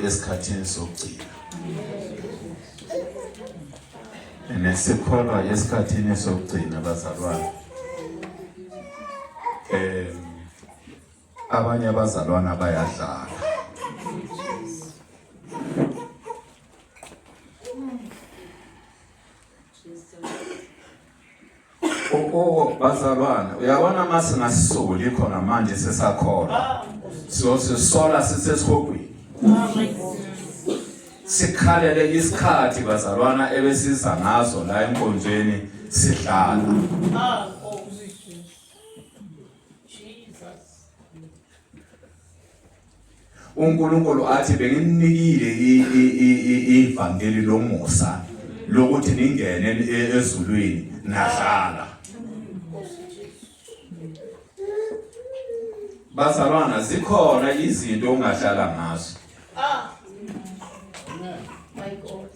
esikhathini sokugcina. Nesikholwa esikhathini sokugcina bazalwane. Abanye abazalwana bayadlala. Oh bazalwane uyabona uma singasisoli khona manje sesakholwa siyosisola sisesihogweni sikhalele isikhathi bazalwana ebesiza ngaso la enkonzweni sidlala. uNkulunkulu athi bengininikile ivangeli lomusa lokuthi ningene ezulwini nadlala. Bazalwana zikhona izinto ongahlala ngazo. Ah. My God.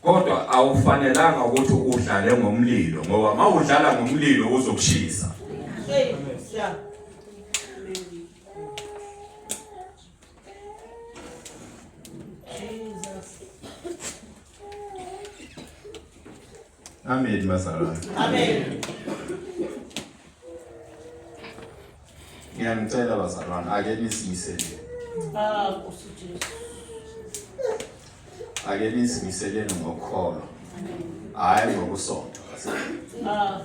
Kodwa awufanelanga ukuthi udlale ngomlilo ngoba mawudlala ngomlilo uzokushisa. Hey, yeah. Jesus. Amen bazalwane. Amen. Ngiyanicela bazalwane ake nisimiseleni. Ah, Nkosi Jesu. Ake nisimiseleni ngokholo. Hayi ngokusonta bazalwane. Ah.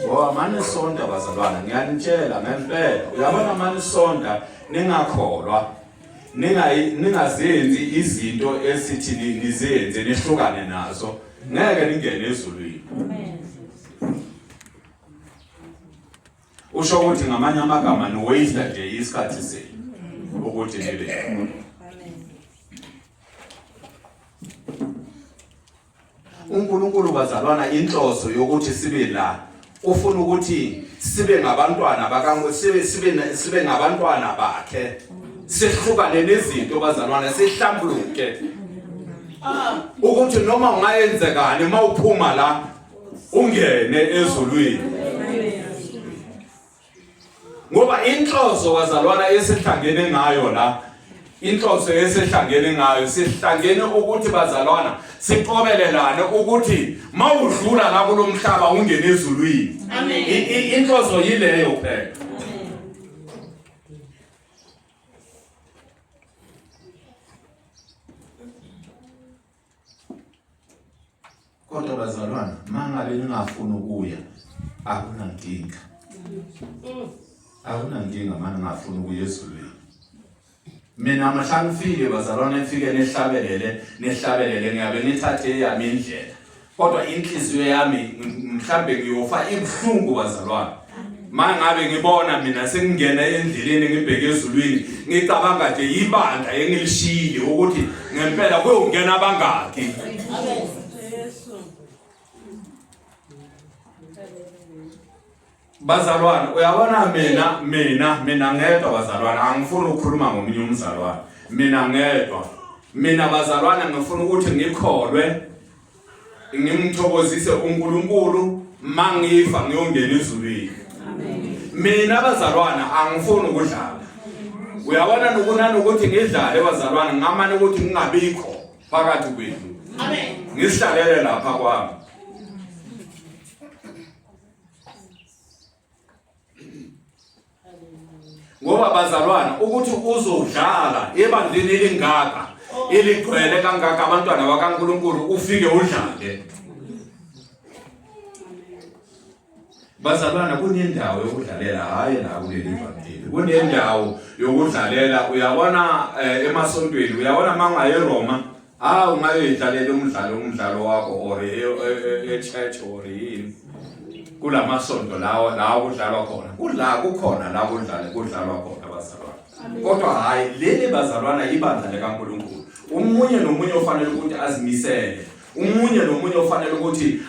Ngoba mane sonta bazalwane ngiyanitshela ngempela uyabona mane sonta ningakholwa ningazenzi izinto esithi nizenze nihlukane nazo ngeke ningene ezulwini. Usho ukuthi ngamanye amagama ni waste nje isikhathi senu ukuthi nibe. uNkulunkulu bazalwana inhloso yokuthi sibe la ufuna ukuthi sibe ngabantwana baka sibe sibe sibe ngabantwana bakhe sihlukane nezinto bazalwana sihlambuluke ukuthi noma ungayenzekani uma uphuma la ungene ezulwini ngoba inhloso bazalwana esihlangene ngayo la inhloso esihlangene ngayo sihlangene ukuthi bazalwana siqobelelane ukuthi mawudlula la kulomhlaba ungene ezulwini. Amen. Inhloso yileyo phela. Kodwa bazalwane, mangabe ningafuni ukuya akunankinga. Akunankinga manje ngafuni ukuya ezulwini. Mina mhla ngifike bazalwane ngifike nihlabelele nihlabelele ngiyabe ngithathe eyami indlela. Kodwa inhliziyo yami mhlambe ngiyofa ibuhlungu bazalwane. Mangabe ngibona mina sengingena endleleni ngibheke ezulwini ngicabanga nje ibandla engilishiyile ukuthi ngempela kuyongena abangaki. Bazalwane uyabona mina mina mina ngedwa bazalwane angifuni ukukhuluma ngomunye umzalwane mina ngedwa mina bazalwane ngifuna ukuthi ngikholwe ngimthokozise uNkulunkulu mangifa ngiyongena ezulwini. Mina bazalwana angifuni ukudlala. Uyabona nokunani ukuthi ngidlale bazalwana ngamane ukuthi ngingabikho phakathi kwenu. Amen. Ngisihlalele lapha kwami. Ngoba bazalwana ukuthi uzodlala ebandleni elingaka eligcwele kangaka abantwana bakaNkulunkulu ufike udlale. Bazalwana kunendawo yokudlalela hhayi la kuleli vangeli. Kunendawo yokudlalela uyabona eh, emasontweni uyabona mangaye eRoma ah ungayoyidlalela umdlalo umdlalo wakho or e-church e, e, or yini kulamasonto lawo la kudlalwa khona kudla kukhona la kudlale kudlalwa khona bazalwane kodwa hayi leli bazalwana ibandla likaNkulunkulu umunye nomunye ofanele ukuthi azimisele umunye nomunye ofanele ukuthi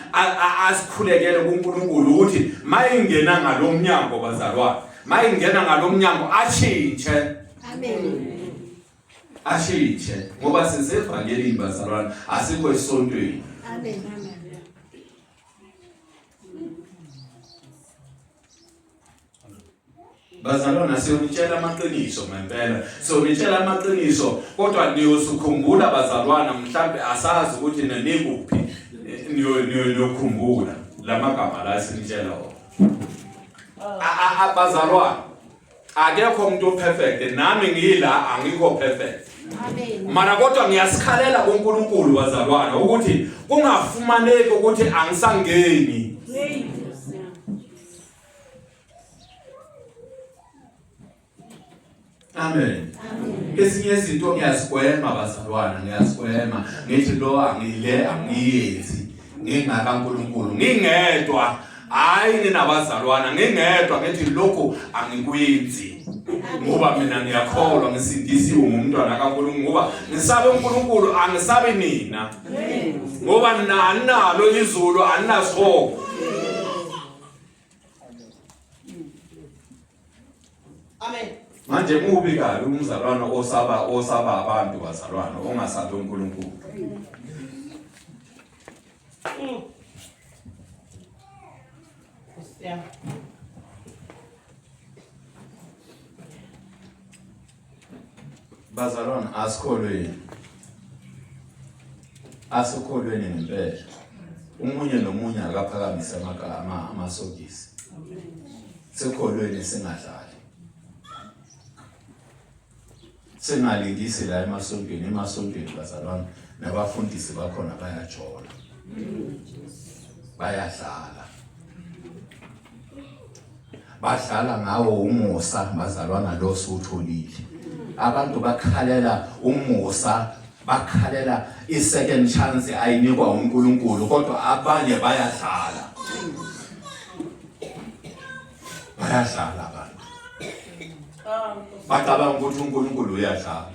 asikhulekele kuNkulunkulu ukuthi mayingena ngalomnyango bazalwane mayingena ngalomnyango ashintshe amen ashintshe ngoba sisevangelini bazalwane asikho esontweni amen Bazalwana siyonitshela amaqiniso ngempela. Siyonitshela amaqiniso kodwa niyosukhumbula bazalwana mhlambe asazi ukuthi nanikuphi niyokhumbula lamagama la esinitshela wona. Bazalwana akekho umuntu operfect nami ngila angikho perfect. Amen. Mara kodwa ngiyasikhalela kuNkulunkulu bazalwana ukuthi kungafumaneki ukuthi angisangeni. Amen. Ezinye izinto ngiyazigwema bazalwana, ngiyazigwema. Ngithi lo angile angiyenzi ngingakaNkulunkulu. Ngingedwa. Hayi ninabazalwana, ngingedwa ngithi lokhu angikwenzi. Ngoba mina ngiyakholwa ngisindisiwe ngumntwana kaNkulunkulu ngoba ngisabe uNkulunkulu angisabi nina. Ngoba nina aninalo izulu aninasihogo. Amen. Manje mubi kabi umzalwane osaba osaba abantu bazalwane ongasabi uNkulunkulu. Yeah. Bazalwane asikholweni. Asikholweni ngempela. Umunye nomunye akaphakamise amagama amasokisi. Sikholweni singadlali. Singalingisi la emasontweni, emasontweni bazalwane nabafundisi bakhona bayajola. Bayadlala. Badlala ngawo umusa bazalwana lo suwutholile. Abantu bakhalela umusa, bakhalela i-second chance ayinikwa uNkulunkulu kodwa abanye bayadlala. Bayadlala abantu. Bacabanga ukuthi uNkulunkulu uyadlala.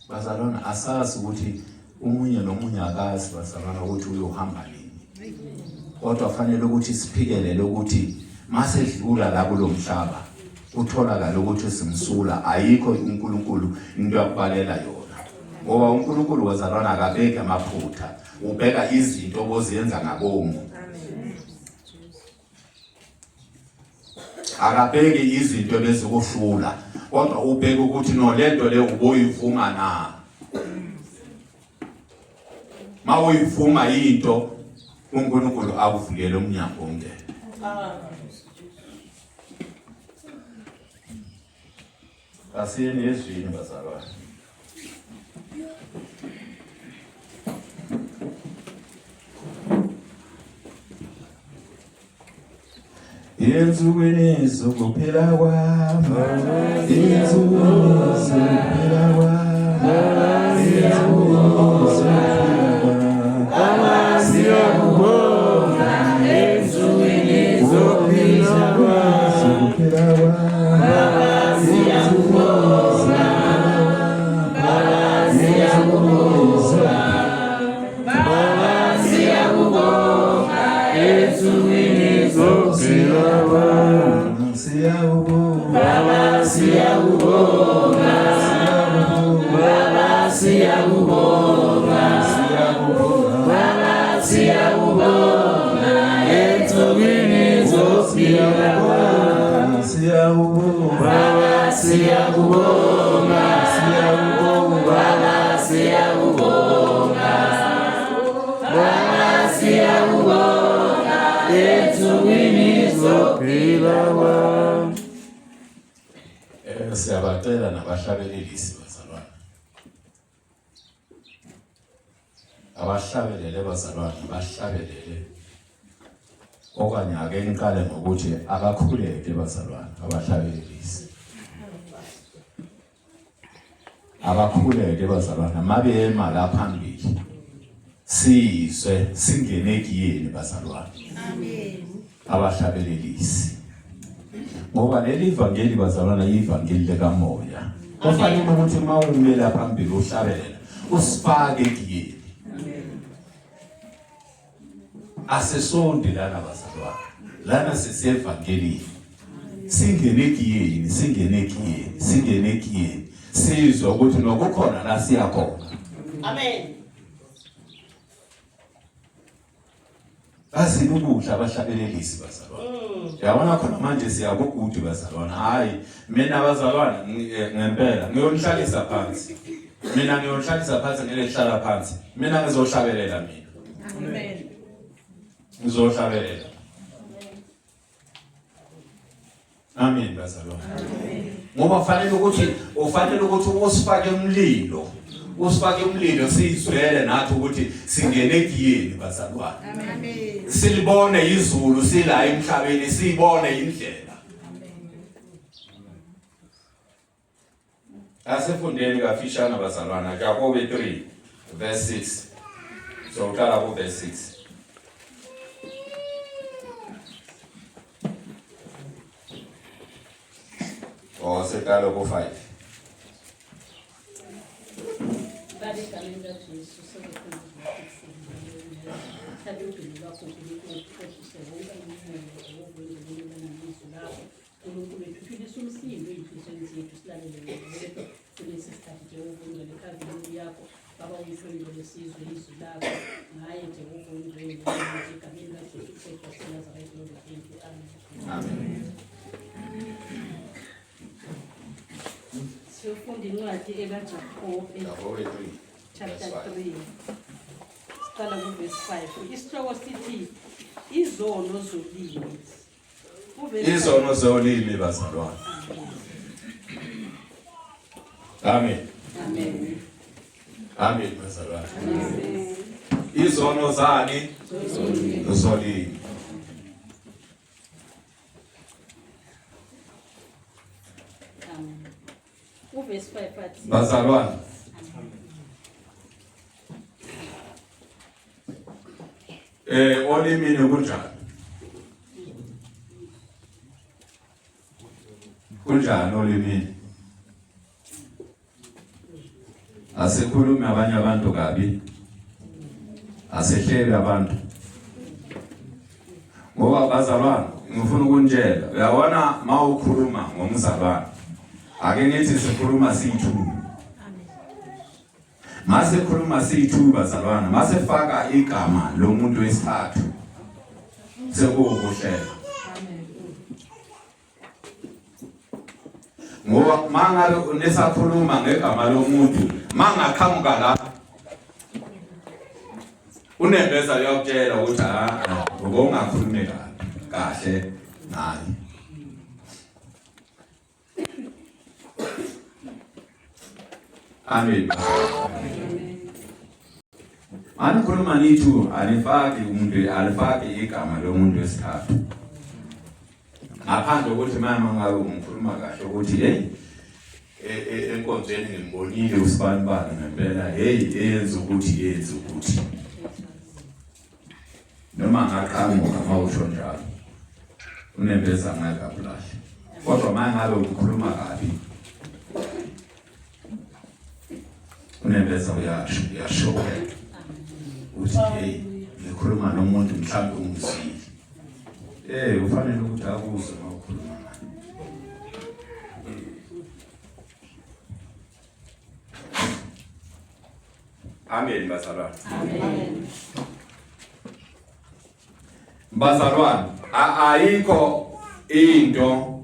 Bazalwana asazi ukuthi umunye nomunye akazi bazalwana ukuthi uyohamba nini. Kodwa fanele ukuthi siphikelele ukuthi masedlula la kulomhlaba kutholakala ukuthi simsula ayikho uNkulunkulu into yakubalela yona. Ngoba uNkulunkulu bazalwana akabeki amaphutha, ubheka izinto oboziyenza ngabomu. Akabheki izinto ebezikuhlula kodwa ubheka ukuthi no lento le uboyivuma na. Mawuyivuma into uNkulunkulu akuvulele umnyango ungene. Asiyeni ezwini bazalwane. Ensukwini zokuphila kwami, ensukwini zokuphila kwami, ensukwini zokuphila kwami, siyakubonga ensukwini zokuphila kwami, zokuphila kwami. Baba siyakubonga, Baba siyakubonga, Baba siyakubonga ensukwini zokuphila kwami. Siyakubonga, Baba siyakubonga, Baba siyakubonga, Baba siyakubonga ensukwini zokuphila kwami. Siyakubonga, Baba siyakubonga, Baba siyakubonga, Baba siyakubonga ensukwini zokuphila kwami. Siyabacela nabahlabelelisi bazalwane. Abahlabelele bazalwane, bahlabelele. Okanye ake ngiqale ngokuthi abakhuleke bazalwane, abahlabelelisi. Abakhuleke bazalwane, mabema la phambili. Sizwe singene kuyeni bazalwane. Amen. Abahlabelelisi. Ngoba leli ivangeli bazalwana ivangeli likamoya. Kufanele ukuthi uma umela phambili uhlabelela usifake kuyeni. Asisonde lana bazalwane. Lana sisevangelini. Singene kuyeni, singene kuyeni, singene kuyeni. Sizwe ukuthi nokukhona la siyakhona. Amen. Bazile ukudla abahlabelelisi bazalwane. Yabona khona manje siyakugudu bazalwane. Hayi mina bazalwane eh, ngempela ngiyonihlalisa phansi. Mina ngiyonihlalisa phansi ngeke hlala phansi. Mina ngizohlabelela mina. Amen. Ngizohlabelela. Amen bazalwane. Ngoba fanele ukuthi ufanele ukuthi usifake umlilo. Usifake umlilo sizwele nathi ukuthi singene egiyeni bazalwane. Amen. Silibone izulu sila emhlabeni sibone indlela. Asifundeni kafishane bazalwana Jakobe 3 verse 6. Soqala ku verse 6. Oh, seqala ku 5. Baba egameni likaJesu sezokhuluma Thatha udumo lwakho uNkulunkulu uqedise wonke umumo wokwenzekela nelizwi lakho Nkulunkulu wethu philisa umsindo ey'nhliziyweni zethu silalele wena wedwa kulesi sikhathi Jehova ongcwele ekhazimini yakho Baba wethu ongcwele sizwe izwi lakho ngaye Jehova ongcwele egameni likaJesu Kristu waseNazaretha Lord thank you amen Amen. Siyofunda incwadi ekaJakobe Jakobe 3 chapter verse 5. 3 siqala kuvesi 5 isihloko sithi izono zolimi Izono zolimi bazalwane. Amen. Amen. Amen bazalwane. Izono zani? Zolimi. Amen. Uvesi 5 athi Bazalwane. Eh olimini kunjani? Kunjani olimini? Asikhulume abanye abantu kabi. Asihlebe abantu. Ngoba bazalwane ngifuna ukunitshela uyabona mawukhuluma ngomzalwane ake ngithi sikhuluma siyithu mase khuluma siyithu bazalwana mase faka igama lomuntu wesithathu sekuwukuhlela ngoba mangabe nisakhuluma ngegama lomuntu mangaqhamuka la unembeza uyakutshela ukuthi ha ubongakhulumi kahle ngaye Amen. Anikhuluma nithu anifaki umuntu alifaki igama lomuntu wesithathu. Ngaphandle kokuthi mama ngabe ungikhuluma kahle ukuthi hey e, e, enkonzweni ngimbonile usibanibani ngempela hey eyenza ukuthi yenza ukuthi noma ngaqhamuka uma usho njalo unembeza ngeke akulahle kodwa uma ngabe ukhuluma kabi unembeza uyasho uyashoka uthi hey ngikhuluma nomuntu mhlawumbe ungizwile eh ufanele ukuthi akuzwe uma ukhuluma naye Amen bazalwane. Amen. Bazalwane, ayikho into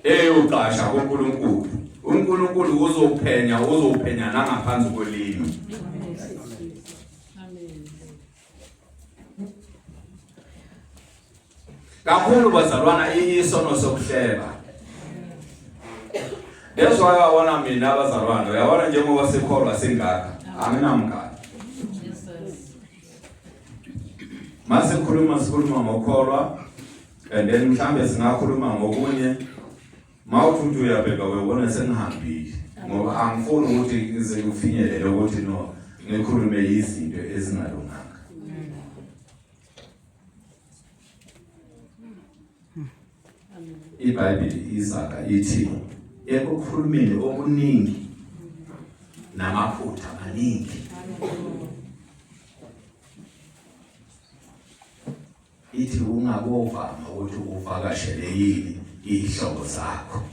eyoqasha kuNkulunkulu. uNkulunkulu uzophenya, uzophenya nangaphansi kolimi. Amen. Kakhulu bazalwana isono sokuhleba. That's why wabona mina abazalwana, uyabona njengoba sikholwa singaka, anginamngani. Masikhuluma sikhuluma ngokholwa and then mhlambe singakhuluma ngokunye mawuthi uthi uyabheka uyobona sengihambile ngoba angifuni ukuthi ize ufinyelele ukuthi no ngikhulume izinto ezingalunganga. IBhayibheli izaga ithi ekukhulumeni okuningi namaphutha maningi. Ithi ungabovama ukuthi uvakashele yini iy'hlobo zakho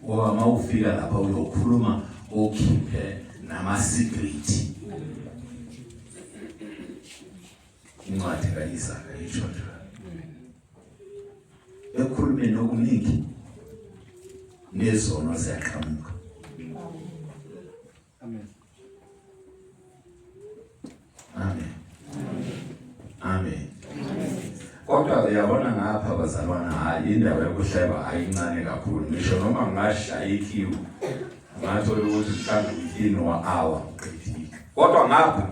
ngoba uma ufika lapha uyokhuluma ukhiphe nama-secret. Incwadi kaIsaka isho njalo. Ekukhulumeni okuningi nezono ziyaqhamuka. Amen. Amen. Amen. Kodwa uyabona ngapha bazalwana hayi indaba yokuhleba ayincane kakhulu ngisho noma ngashaya ikhiwu ngathola ukuthi mhlawumbe within one hour ngiqedile. Kodwa ngapha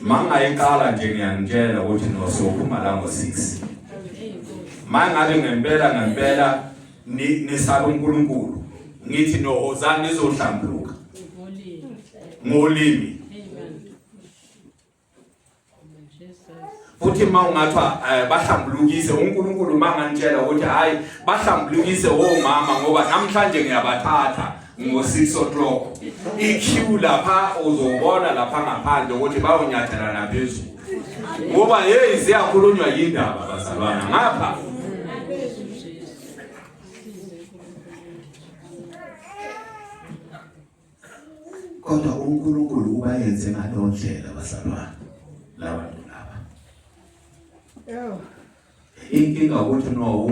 mangayiqala nje ngiyanitshela ukuthi nosophuma la ngo-6 mangabe ngempela ngempela nisaba uNkulunkulu ngithi nohozani nizohlambuluka ngolimi futhi uma ungathiwa eh, bahlambulukise uNkulunkulu uma nganitshela ukuthi hayi bahlambulukise womama ngoba namhlanje ngiyabathatha ngo-6 o'clock i-queue lapha uzobona lapha ngaphandle ukuthi bayonyathela naphezulu ngoba heyi ziyakhulunywa yindaba bazalwana ngapha Kodwa uNkulunkulu ubayenze ngaleyo ndlela bazalwane labantu laba. Yebo. Inkinga ukuthi no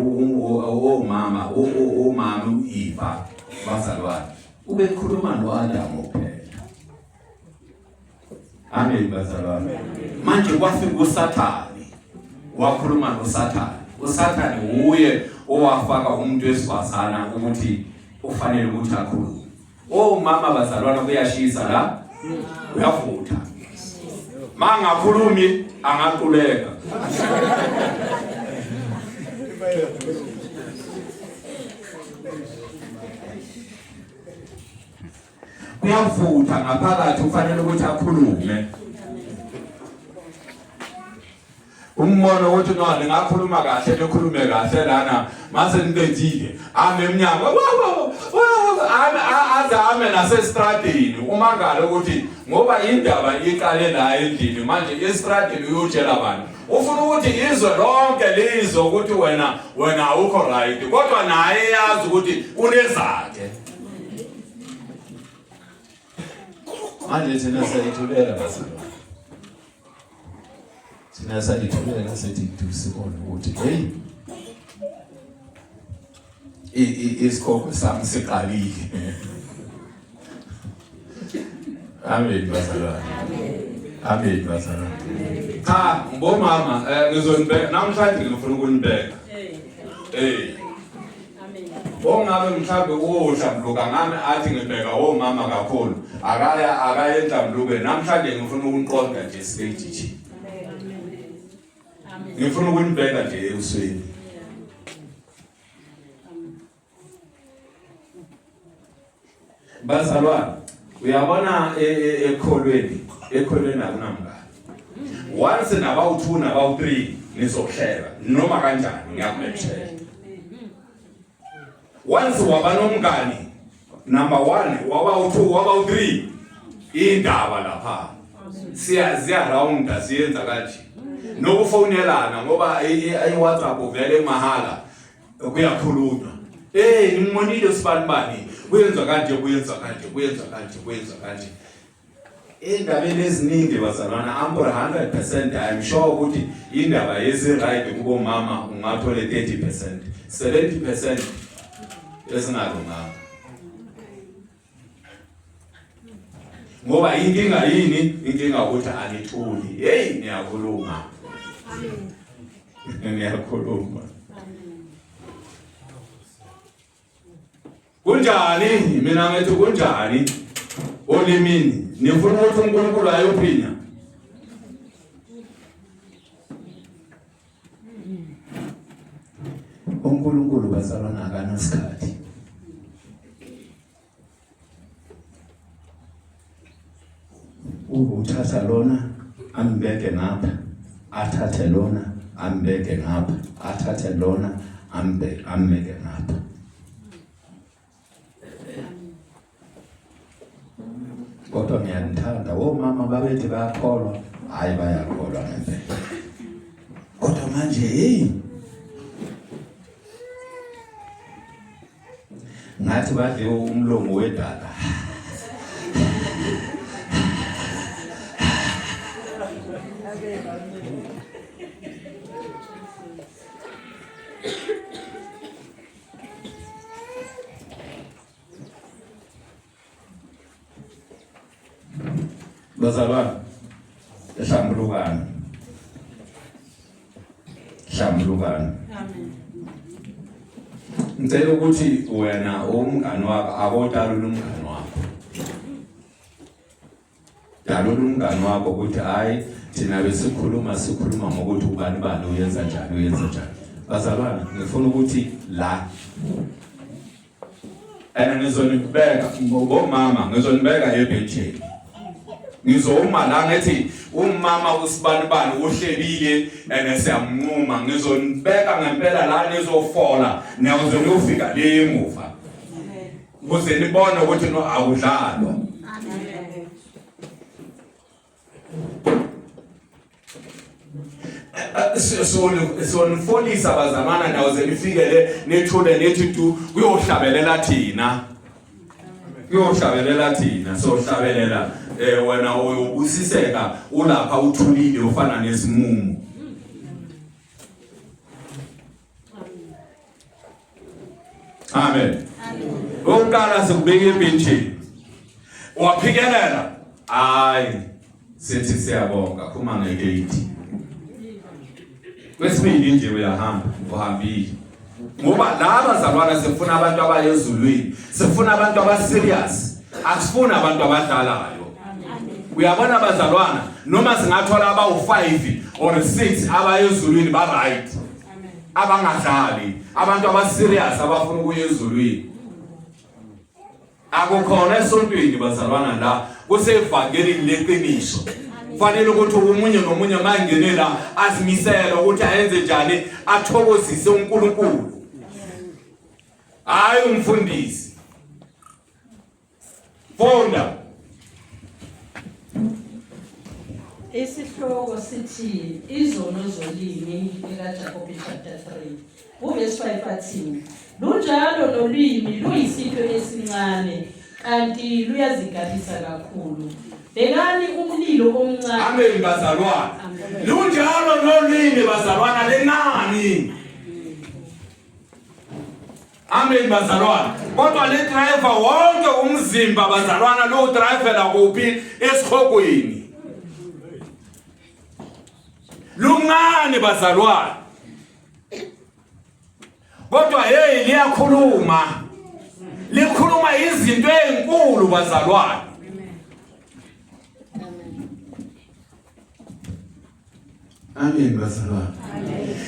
omama omama uEva bazalwane ubekhuluma noAdamu kuphela. Amen bazalwane. Manje kwafika uSathane wakhuluma noSathane. USathane uye owafaka umuntu wesifazana ukuthi ufanele ukuthi akhulume. Oh mama bazalwana kuyashisa la. Uyavutha. Mangakhulumi angaquleka. Kuyavutha ngaphakathi ufanele ukuthi akhulume. Umbono ukuthi no ningakhuluma kahle nikhulume kahle lana mase nibethile ame emnyango ame aze ame nasestradini umangale ukuthi ngoba indaba iqale la endlini manje estradini uyotshela abantu ufuna ukuthi izwe lonke lizwe ukuthi wena wena awukho right kodwa naye yazi ukuthi unezakhe manje thina siyayithulela bazalwane Thina salithulela sithi sibone ukuthi hey isikhokho sami siqalile. Amen bazalwane. Amen bazalwane. Cha ngomama eh, ngizonibeka namhlanje ngifuna ukunibeka. Eh. Ongabe mhlawumbe uwohlambuluka ngami athi ngibheka omama kakhulu akaya akayenhlambuluke namhlanje ngifuna ukuniqonda nje straight nje ngifuna ukunibheka nje ebusweni Bazalwane, uyabona e, e, ekholweni, ekholweni akunamngane. Once nabawu-2 nabawu-3 nizokuhleba noma kanjani ngiyakumekshela. Once waba nomngani number 1 waba u2 waba u3 indaba lapha. Siya ziya rounda siyenza kanje. Nokufonelana ngoba i-WhatsApp vele mahala. Kuyakhulunywa. Eh nimbonile usibanibani kuyenza kanje kuyenza kanje kuyenza kanje kuyenza kanje. Endabeni eziningi bazalwana I'm 100% I'm sure ukuthi indaba yezi right kubo mama ungathole 30% 70% ezingalunganga. Ngoba inkinga yini? Inkinga ukuthi anithuli. Hey niyakhuluma. Amen. Niyakhuluma. Kunjani? Mina ngithi kunjani? Olimini nifuna ukuthi uNkulunkulu ayophinya. uNkulunkulu bazalwana akanasikhathi. Uthatha lona ambeke ngapha, athathe lona ambeke ngapha, athathe lona ambeke ambeke ngapha. Kodwa ngiyanithanda omama babethi bayakholwa, hayi bayakholwa ngempela. Kodwa manje hey ngathi badle umlomo wedaka. Bazalwane, hlambulukani. Hlambulukani. Amen. Ngicela ukuthi wena umngani wakho akodalula umngani wakho. Dalula umngani wakho ukuthi hayi thina besikhuluma sikhuluma ngokuthi ubani bani uyenza njani uyenza njani. Bazalwane, ngifuna ukuthi la and ngizonibeka ngomama ngizonibeka ebhentshini ngizoma la ngithi umama usibanibani uhlebile and siyamnquma ngizonibeka ngempela la nizofola niyoze niyofika le emuva ukuze nibone ukuthi no akudlalwa. Sonifolisa bazalwana nawo ze nifike le nithule nithi tu kuyohlabelela thina kuyohlabelela thina sohlabelela eh wena uyobusiseka ulapha uthulile ufana nesimumu. Amen. Oqala sikubeka ebhentshini. Waphikelela. Hayi. Sithi siyabonga phuma ngegate. Kwesibili nje uyahamba, uhambile. Ngoba laba zalwana sifuna abantu abayezulwini, sifuna abantu aba serious. Asifuni abantu abadlalayo. Uyabona bazalwana, noma singathola abawu-5 or 6 abayezulwini ba right. Abangadlali, abantu aba serious abafuna ukuya ezulwini. Akukhona esontweni bazalwana la, kusevangelini leqiniso. Fanele ukuthi omunye nomunye mangene la azimisele ukuthi ayenze njani athokozise uNkulunkulu. Hayi umfundisi. Funda. Isihloko sithi izono zolimi likaJakobe chapter 3 uverse 5 athi lunjalo nolimi luyisitho esincane kanti luyazigabisa kakhulu bhekani umlilo omncane. Amen bazalwane. Lunjalo nolimi bazalwana lenani. Amen bazalwane. Kodwa le driver wonke umzimba bazalwana lo drivela kuphi esihogweni. Luncane bazalwane. Kodwa hey liyakhuluma. Likhuluma izinto ezinkulu bazalwane. Amen bazalwane.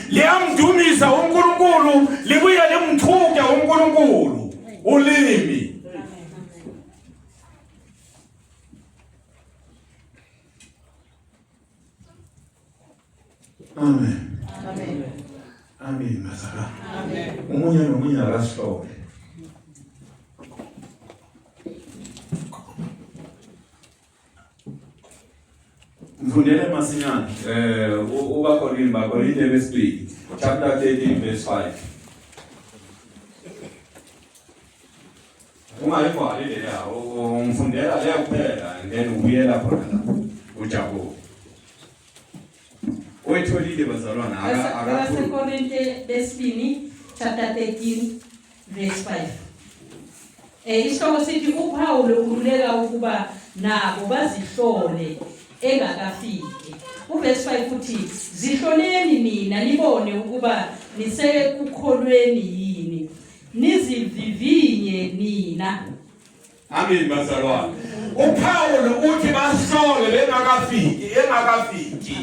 Liyamdumisa uNkulunkulu, libuye limthuke uNkulunkulu ulimi. Amen. Amen. Amen bazalwane. Amen. Umunye nomunye akasihlole. Mfundele masinyane eh ubaKorinte baKorinte besibili chapter 13 verse 5. Ungayivali leya ungifundela leya kuphela and then ubuyela khona la uJakobe. Oyitholile bazalwana akakhuluma. Korinte besibini chapter 13 Verse 5. Eh isihloko sithi uPawulu ululeka ukuba nabo bazihlole engakafiki. Uverse 5 uthi zihloleni nina nibone ukuba nisekukholweni yini. Nizivivinye nina. Amen bazalwane. UPawulu uthi bahlole bengakafiki, engakafiki.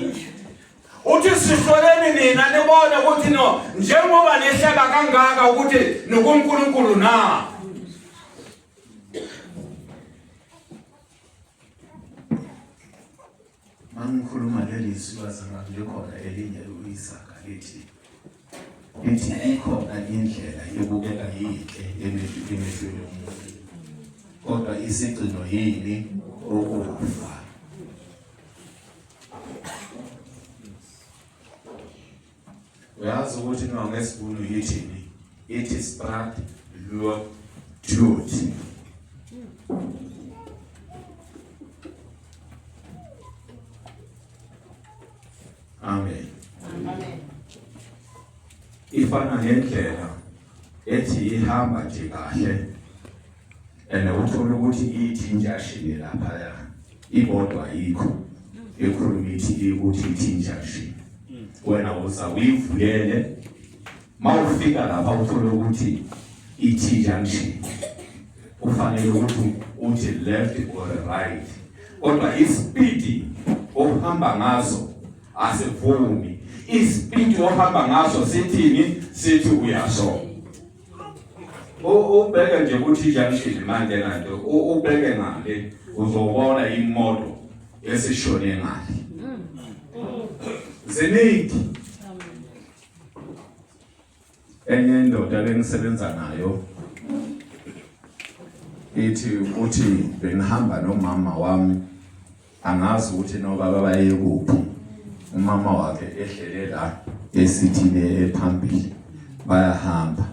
Uthi sihloleni nina nibone ukuthi no njengoba nihleba kangaka ukuthi nikuNkulunkulu na. Mangikhuluma leli zwi bazalwane likhona elinye uIsaka lithi lithi ikhona indlela yokubukeka yinhle emehlweni omuntu kodwa isigcino yini ukufa. Uyazi ukuthi noma ngesiBhunu yithini? Ithi spraat loop dood. Amen. Amen. Ifana nendlela ethi ihamba nje kahle and uthola ukuthi ithi njashini lapha ya. Ibodwa ayikho ekhuluma ithi ukuthi ithi injunction. Wena uza uyivulele mawufika lapha uthole ukuthi ithi junction. Ufanele ukuthi uthi left or right. Kodwa ispeed ohamba ngaso asivumi. Ispeed ohamba ngaso sithini? Sithi uyaso. Ubheke nje ukuthi junction manje nanto ubheke ngale uzobona imoto esishone ngale. Ziningi. Enye indoda bengisebenza nayo ithi uthi bengihamba nomama wami angazi ukuthi nobaba baye kuphi umama wakhe ehlele la esithini ephambili bayahamba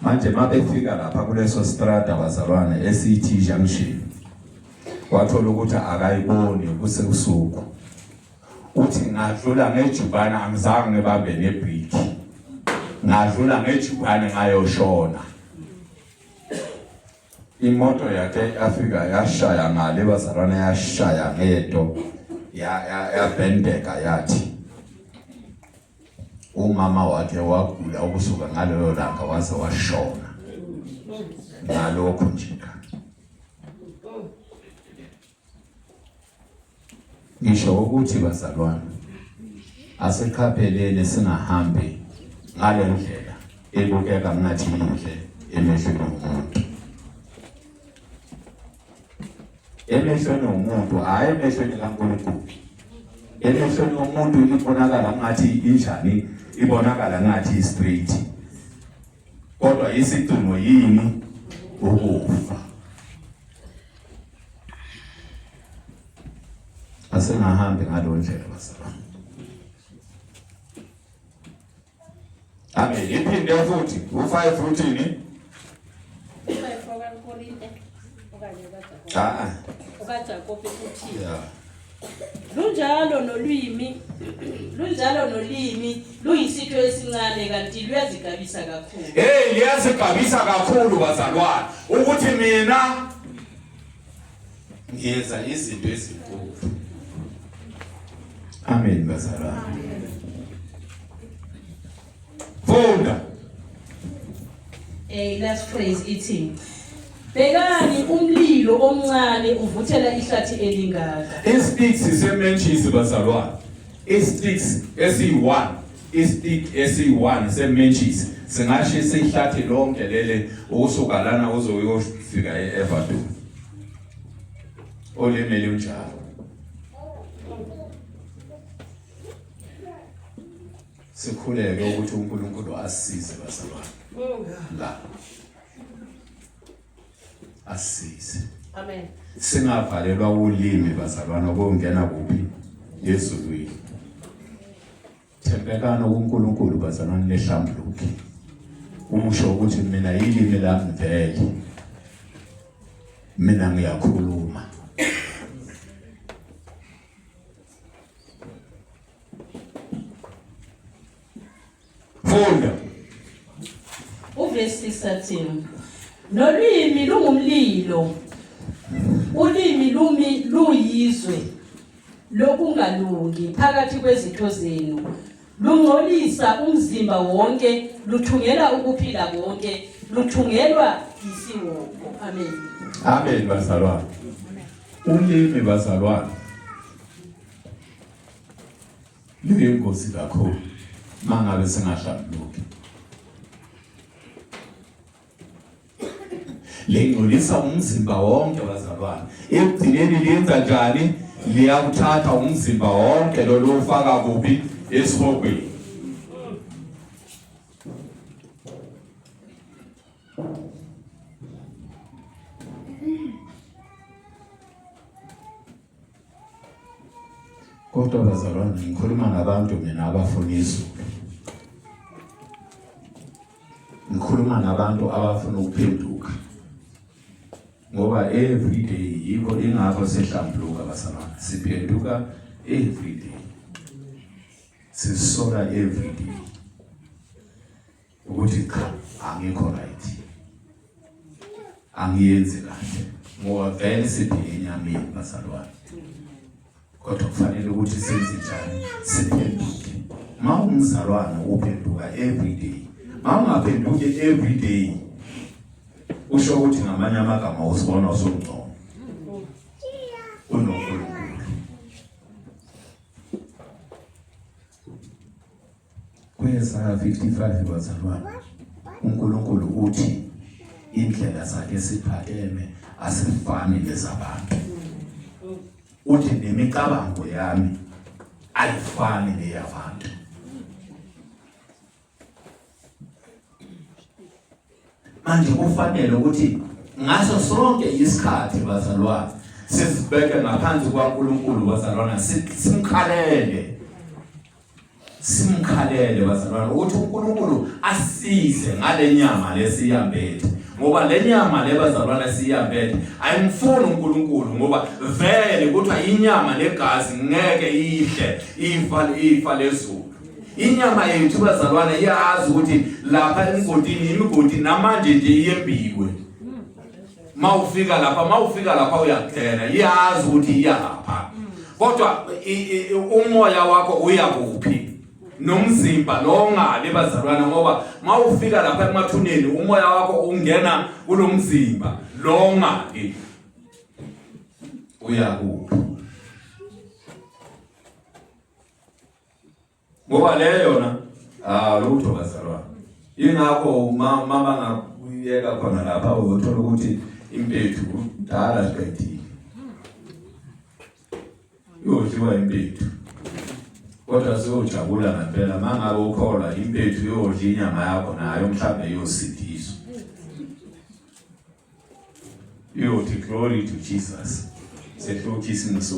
manje mabefika lapha kuleso strada bazalwane esithi junction wathola ukuthi akayiboni kusebusuku uthi ngadlula ngejubane angizange ngibambe nebriki ngadlula ngejubane ngayoshona imoto yakhe yafika yashaya ngale bazalwane yashaya ngento yabhendeka yathi umama wakhe wagula ukusuka ngalelo langa waze washona ngalokho nje Ngisho ukuthi bazalwane asiqapheleni singahambi ngale ndlela ebukeka ngathi yinhle emehlweni omuntu. Emehlweni omuntu, hhayi emehlweni kaNkulunkulu. Emehlweni omuntu ibonakala ngathi injani, ibonakala ngathi straight. Kodwa isigcino yini? Ukufa. Asingahambi ngalo ndlela bazalwane. Amen. Iphinde futhi u5 uthini? Ah ah. OkaJakobe uthi. Yeah. Lunjalo nolwimi, lunjalo nolimi luyisitho esincane kanti luyazigabisa kakhulu. Hey, liyazigabisa kakhulu bazalwane. Ukuthi mina ngiyenza izinto ezinkulu. Amen bazalwane. Funda. Eh last phrase ithi Bhekani umlilo omncane uvuthela ihlathi elingaka. Isticks sementshisi bazalwane. Isticks esiyi-1, istick esiyi-1 sementshisi singashisa ihlathi lonke lele ukusuka lana uze uyofika e-Everton. Olimi lunjalo. Sikhuleke ukuthi uNkulunkulu asisize bazalwane. La. Asisize. Amen. Singavalelwa ulimi bazalwane ukungena kuphi? Ezulwini. Thembekani kuNkulunkulu bazalwane nehlambuluke. Usho ukuthi mina yilimi lami vele. Mina ngiyakhuluma. Funda. Uvesi 13. Nolimi lungumlilo. Ulimi lumi luyizwe lokungalungi phakathi kwezitho zenu. Lungcolisa umzimba wonke, luthungela ukuphila konke, luthungelwa yisiwoko. Amen. Amen bazalwane. Ulimi bazalwane luyingozi kakhulu mangabe singahlambuluki. Lingcolisa umzimba wonke bazalwane. Ekugcineni liyenza njani? Liyawuthatha umzimba wonke lo liwufaka kuphi? Esihogweni. Kodwa bazalwane ngikhuluma nabantu mina abafuna izulu. Ngikhuluma nabantu abafuna ukuphenduka. Ngoba every day yikho ingakho sihlambuluka bazalwane. Siphenduka every day. Sisola every day. Ukuthi cha angikho right. Angiyenzi kahle. Ngoba vele siphila enyameni bazalwane. Kodwa kufanele ukuthi senze njani? Siphenduke. Ma umzalwane uphenduka every day. Ma ungaphenduki every day, usho ukuthi ngamanye amagama usibona usungcono kunoNkulunkulu. KweYesaya 55 bazalwane, uNkulunkulu uthi indlela zakhe siphakeme asifani nezabantu. Uthi nemicabango yami ayifani neyabantu. Manje kufanele ukuthi ngaso sonke isikhathi bazalwane sizibeke ngaphansi kwaNkulunkulu bazalwana, simkhalele simkhalele bazalwane ukuthi uNkulunkulu asize ngale nyama lesiyambethe, ngoba le nyama le bazalwane siyambethe ayimfuni uNkulunkulu, ngoba vele kuthiwa inyama negazi ngeke idle ifa lezulu. Inyama yethu bazalwane iyazi ukuthi lapha emgodini imigodi namanje nje iyembiwe. Mawufika lapha, mawufika lapha uyagcela, iyazi ukuthi iyapha. Kodwa umoya wakho uya kuphi? Nomzimba lo ngale bazalwane, ngoba mawufika lapha emathuneni umoya wakho ungena kulomzimba lo ngale uya kuphi? Ngoba le yona ah lutho bazalwane. Ingakho mama ngakuyeka khona lapha uzothola ukuthi impethu kudala siqedile. Iyodliwa impethu. Kodwa siyojabula ngempela mangabe ukholwa impethu iyodla inyama yakho nayo mhlawumbe iyosindiswa. Iyothi glory to Jesus. Sehlo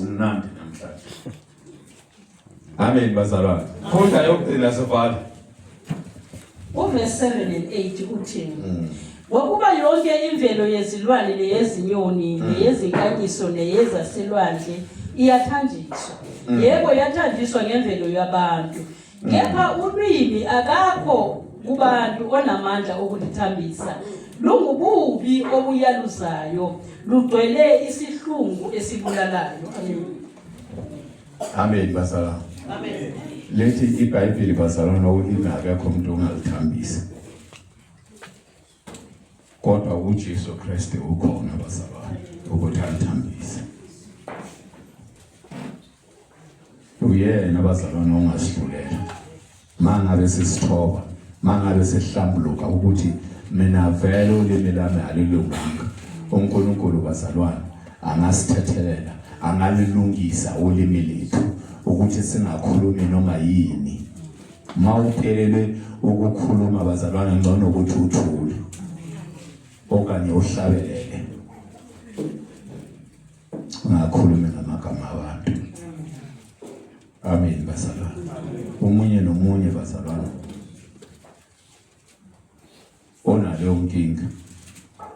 umnandi namhlanje. Amen bazalwane. Funda yokugcina sivala. Uverse 7 and 8 uthi ngokuba yonke imvelo yezilwane neyezinyoni neyezinkanyiso neyezaselwandle iyathanjiswa, yebo iyathanjiswa ngemvelo yabantu, kepha ulwimi akakho kubantu onamandla okulithambisa, lungububi obuyaluzayo, lugcwele isihlungu esibulalayo. Amen. Amen bazalwane. Amen. Lethi iBhayibheli bazalwane ulimi akekho umuntu ongalithambisa. Kodwa uJesu Kristu ukhona bazalwane ukuthi alithambise. Uyena bazalwane ongasihlulela. Mangabe sisithoba, mangabe sihlambuluka ukuthi mina vele ulimi lami alilunganga. uNkulunkulu bazalwane angasithethelela, angalilungisa ulimi lethu ukuthi singakhulumi noma yini. Mawuphelele ukukhuluma bazalwane ngcono ukuthi uthule okanye uhlabelele. Ungakhulumi ngamagama abantu. Amen bazalwane. Omunye nomunye bazalwane onaleyo nkinga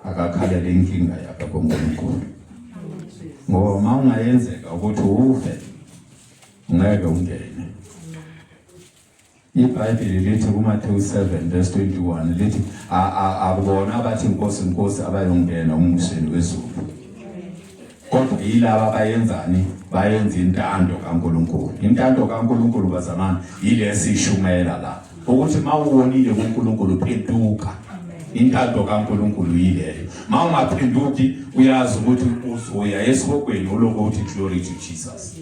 akakhalele inkinga yakhe kuNkulunkulu. Ngoba uma ungayenzeka ukuthi ufe ngeke ungene. IBhayibheli lithi kuMathewu 7 verse 21 lithi akubona abathi Nkosi Nkosi abayongena umbusweni wezulu. Kodwa yilaba abayenzani? Bayenza intando kaNkulunkulu. Intando kaNkulunkulu bazalwane yilesi ishumela la. Ukuthi mawubonile kuNkulunkulu phenduka. Intando kaNkulunkulu yileyo. Mawungaphenduki uyazi ukuthi uzoya esihogweni ulokuthi glory to Jesus.